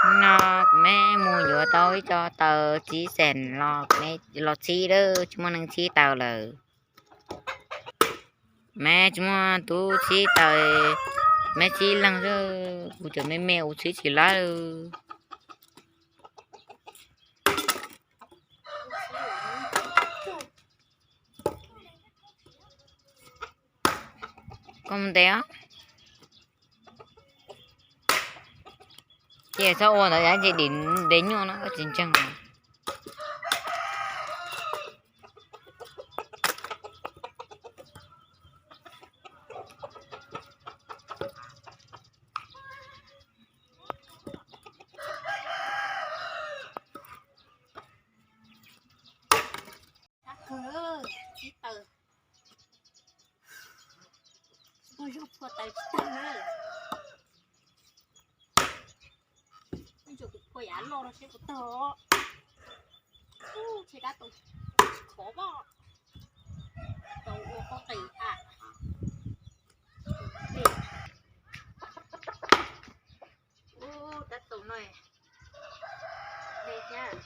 No kuv me mus yuav tau ib co taws txib xees los, los txhib lawm, tsis muaj neeg txhib taws lawm. Me tsis muaj tub txhib taws, me txhib leeg xwb, kuv cov me me kuv txhib tsis laib. Koj mus ntes os. Ces txhob ua ntawd, ces dim ntes nyuaj no koj tsis ntseeg os. Tab kawg, txhib taws, muaj zog phua taws tsis tag na. Ib ntsis kuv phua yav loj no seb puas tag. Ub, ntshe dab tau khov pob, tau ua pob qis a. Ub, dab tau no, de thiab.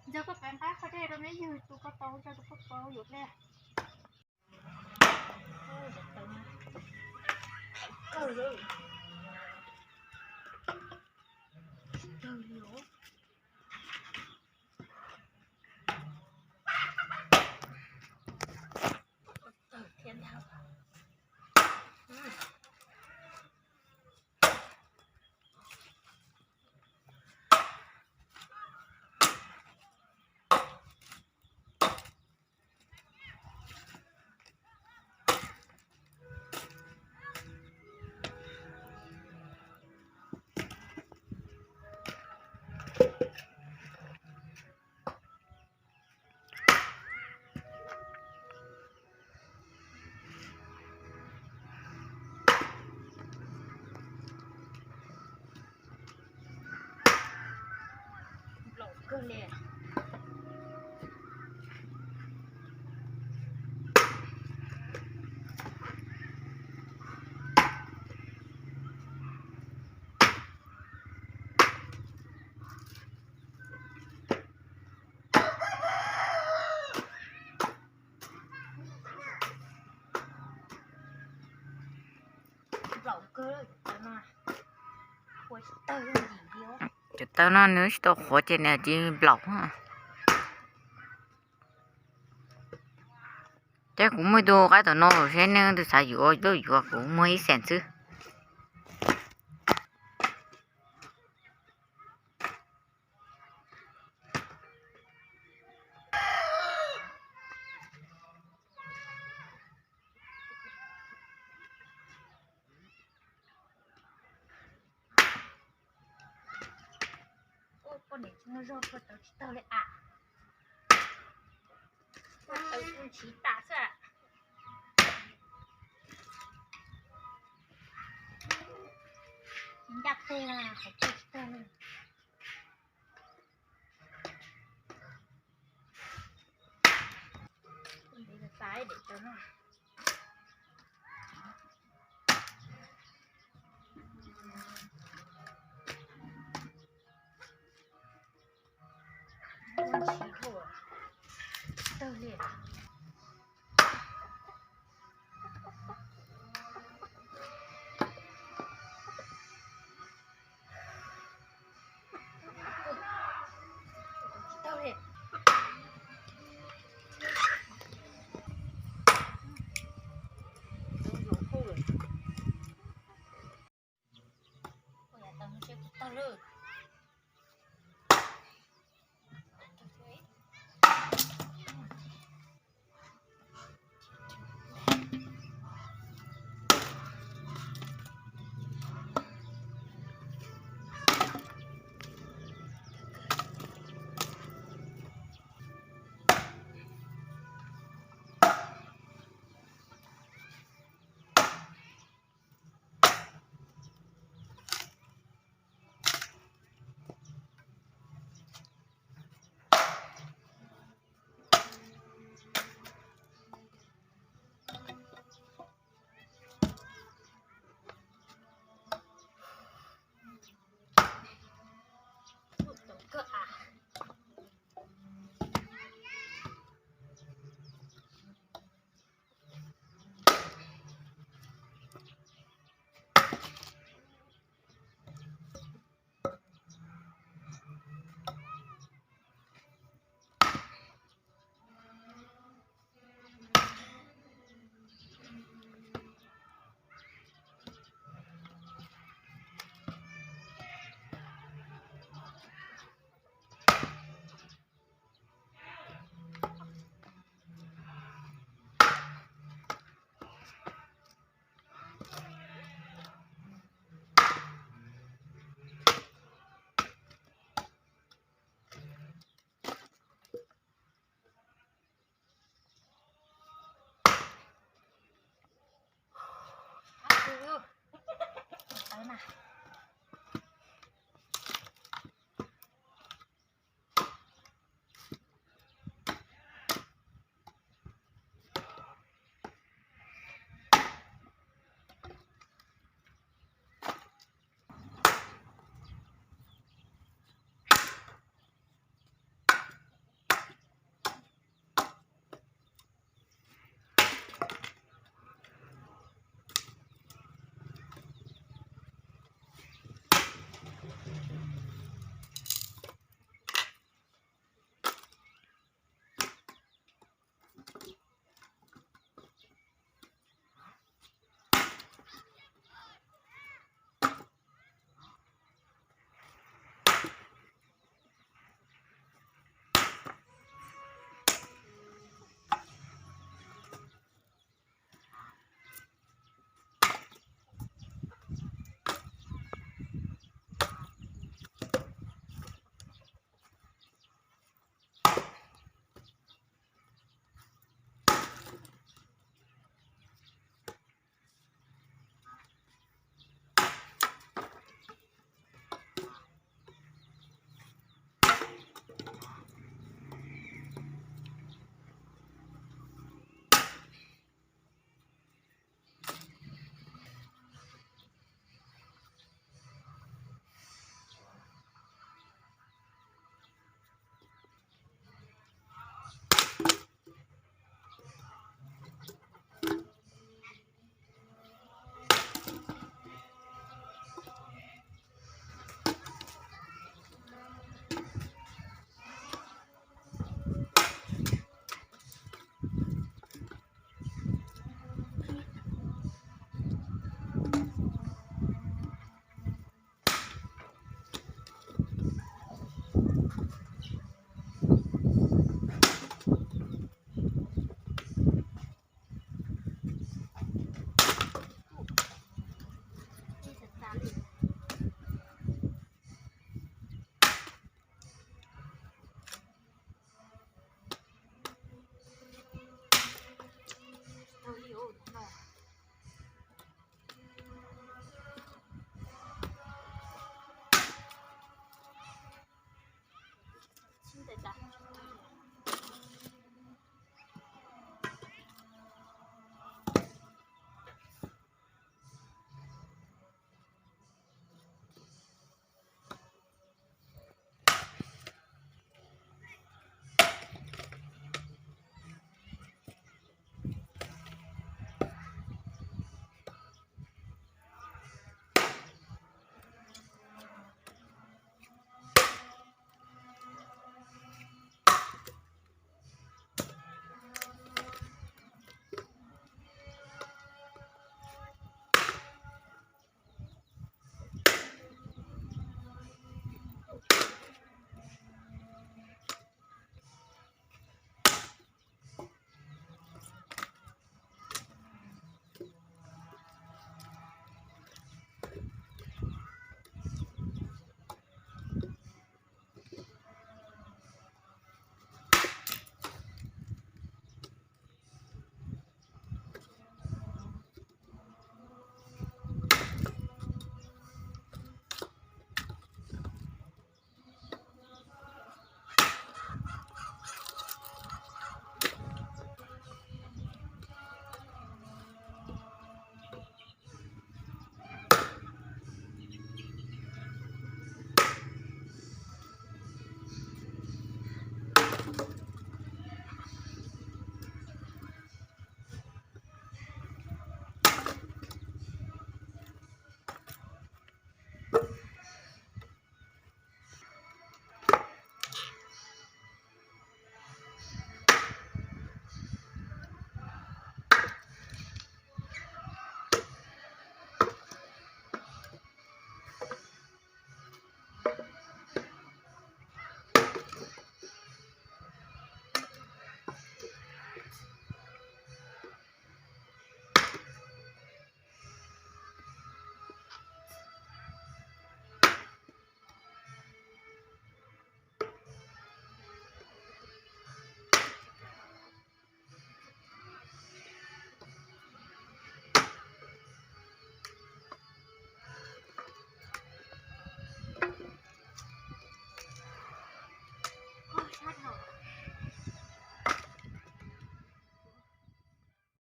Ntxawg, koj pab nqa qhov dej rau neb ywg tus ko tau, tus ko tau yuav hle. Cov taw no nws tsis tau qhuav ces nws tsis nplaum. Thiab kuv muaj ib tug qaib tom no seb nej leej twg xav yuav tuaj yuav, kuv muag ib xees xwb. Ub, poj niam tsis muaj zog phua taws tsis tag li as. Phua taws kuj ntshiv tas xwb. Tsis ncaj qe, qhov twg tsis tag li. Ntev tas ib daim tawv no. Ntshiv dhau, tawg li.